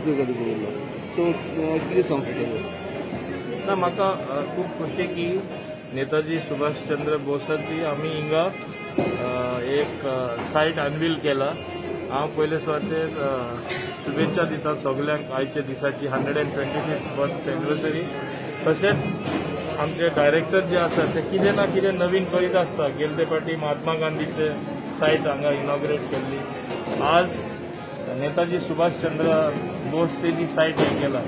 Display दवरला. So कितें सांगता? ना, म्हाका खूब खोशी की नेताजी सुभाष चंद्र बोसाची आमी हिंगा एक सायट अनवील केला. हांव पयले सुवातेर शुभेच्छा दिता सगल्यांक आयच्या दिसाची 125th birth anniversary. तशेंच आमचे डायरेक्टर जे आसा ते कितें ना कितें नवीन करीत आसता. गेल्ले फावटी महात्मा गांधीचे सायट हांगा इनॉग्रेट केल्ली, आज नेताजी सुभाष चंद्र बोस तेजी सायट हें केला.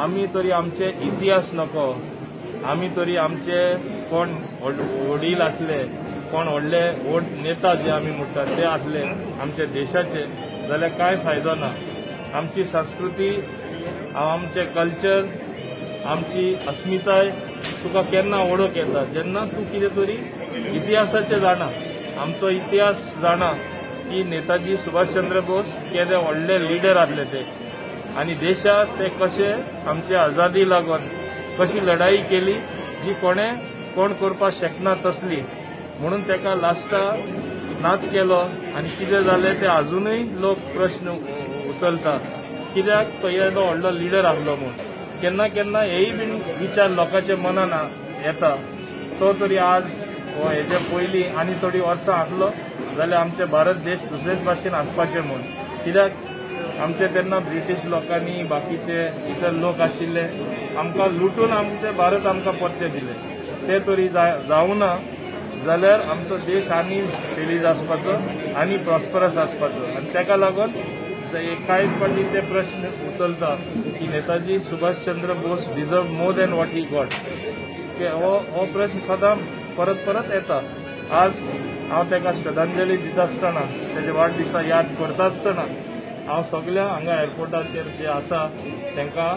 आमी तरी आमचे इतिहास नको, आमी तरी आमचे कोण वडील आसले, कोण व्हडले व्हड नेता जे आमी म्हणटात ते आसले आमच्या देशाचे, जाल्यार कांय फायदो ना. आमची संस्कृती, आमचें कल्चर, आमची अस्मिताय तुका केन्ना वळख येता जेन्ना तूं कितें तरी इतिहासाचें जाणा. आमचो इतिहास जाणा की नेताजी सुभाष चंद्र बोस केदे व्हडले लिडर आसले ते आनी देशाक ते कशे आमचे आझादी लागून कशी लढाई केली जी कोणें कोण करपाक शकना तसली, म्हणून ताका लास्टा नाच केलो. आनी कितें जालें तें अजुनूय लोक प्रश्न उचलता, कित्याक तो येदो व्हडलो लिडर आसलो म्हूण. केन्ना केन्ना हेय बीन विचार लोकांच्या मनान येता. तो तरी आज हो हेजे पयलीं आनी थोडीं वर्सां आसलो जाल्यार आमचे भारत देश दुसरेच भाशेन आसपाचें म्हूण. कित्याक आमचे तेन्ना ब्रिटीश लोकांनी बाकीचे इतर लोक आशिल्ले आमकां लुटून आमचे भारत आमकां परते दिले. ते तरी जावना जाल्यार आमचो देश आनी फेलीज आसपाचो आनी प्रॉस्परस आसपाचो. आनी ताका लागून कांय फावटी ते प्रश्न उचलता की Netaji Subhash Chandra Bose deserve more than what he got. हो प्रश्न सदां परत परत येता. आज हांव ताका श्रद्धांजली दिता आसतना, तेजे वाडदिसा याद करता आसतना हांव सगल्या हांगा एअरपोर्टाचेर जे आसा तांकां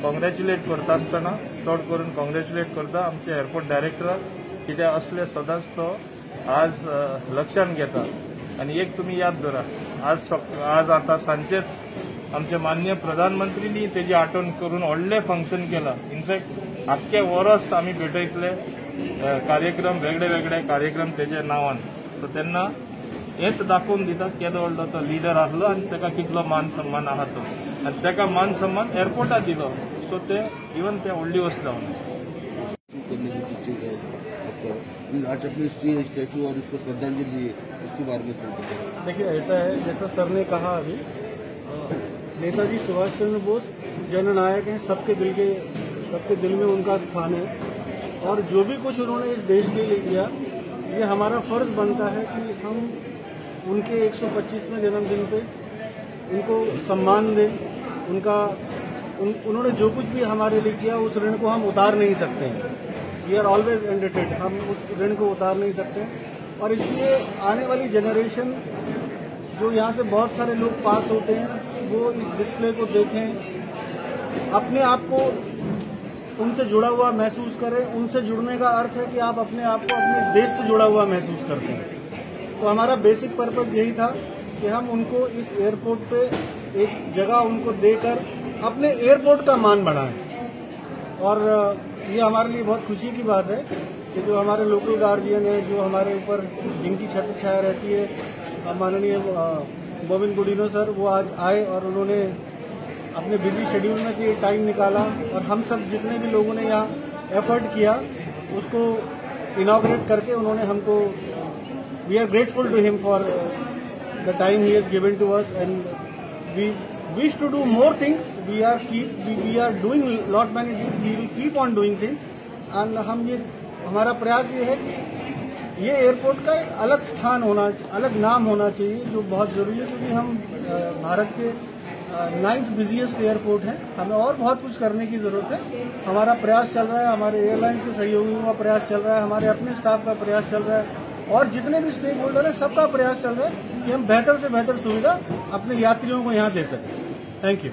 कॉंग्रेच्युलेट करता आसतना चड करून कॉंग्रेच्युलेट करता आमचे एअरपोर्ट डायरेक्टराक, कित्याक असले सदांच तो आज लक्षांत घेता. आनी एक तुमी याद दवरा, आज आतां सांजचेच आमचे माननीय प्रधानमंत्रींनी तेजी आठवण करून व्हडलें फंक्शन केलां. इनफॅक्ट आख्खे वरस आमी भेटयतले कार्यक्रम, वेगळे वेगळे कार्यक्रम तेजे नांवान. सो तेन्ना हेच दाखोवन दिता केदो व्हडलो तो लिडर आसलो आनी ताका कितलो मान सन्मान आहा तो, आनी ताका मान सन्मान एअरपोर्टार दिलो. सो ते इवन ते व्हडली वस्त जावन आज अपनी स्टैचू और उसको श्रद्धांजलि दी, उसके बारे में थोड़ा। देखिए, ऐसा है जैसा सर ने कहा अभी, नेताजी सुभाष चंद्र बोस जननायक हैं, सबके दिल में उनका स्थान है और जो भी कुछ उन्होंने इस देश के लिए किया, ये हमारा फर्ज बनता है कि हम उनके 125वें जन्मदिन पे उनको सम्मान दें। उन्होंने जो कुछ भी हमारे लिए किया उस ऋण को हम उतार नहीं सकते हैं। We are always indebted, हम उस ऋण को उतार नहीं सकते और इसलिए आने वाली जनरेशन जो यहाँ से बहुत सारे लोग पास होते हैं वो इस डिस्प्ले को देखें, अपने आप को उनसे जुड़ा हुआ महसूस करें। उनसे जुड़ने का अर्थ है कि आप अपने आप को अपने देश से जुड़ा हुआ महसूस करते हैं। तो हमारा बेसिक पर्पज यही था कि हम उनको इस एयरपोर्ट पे एक जगह उनको देकर अपने एयरपोर्ट का मान बढ़ाएं। और ये हमारे लिए बहुत खुशी की बात है कि जो हमारे लोकल गार्जियन हैं, जो हमारे ऊपर जिनकी छत्र छाया रहती है, माननीय गोविंद गुडिनो सर, वो आज आए और उन्होंने अपने बिजी शेड्यूल में से ये टाइम निकाला और हम सब जितने भी लोगों ने यहाँ एफर्ट किया उसको इनॉग्रेट करके उन्होंने हमको, we are grateful to him for the time he has given to us and we wish to do more things. We are doing lot many things. We will keep on doing things. And हम ये हमारा प्रयास ये है कि ये airport का एक अलग स्थान होना, अलग नाम होना चाहिए, जो बहुत जरूरी है क्योंकि हम भारत के 9th busiest airport है। हमें और बहुत कुछ करने की जरूरत है। हमारा प्रयास चल रहा है, हमारे एयरलाइंस के सहयोगियों का प्रयास चल रहा है, हमारे अपने स्टाफ का प्रयास चल रहा है और जितने भी स्टेक होल्डर हैं सबका प्रयास चल रहा है कि हम बेहतर से बेहतर सुविधा अपने यात्रियों को यहाँ दे सकें। Thank you.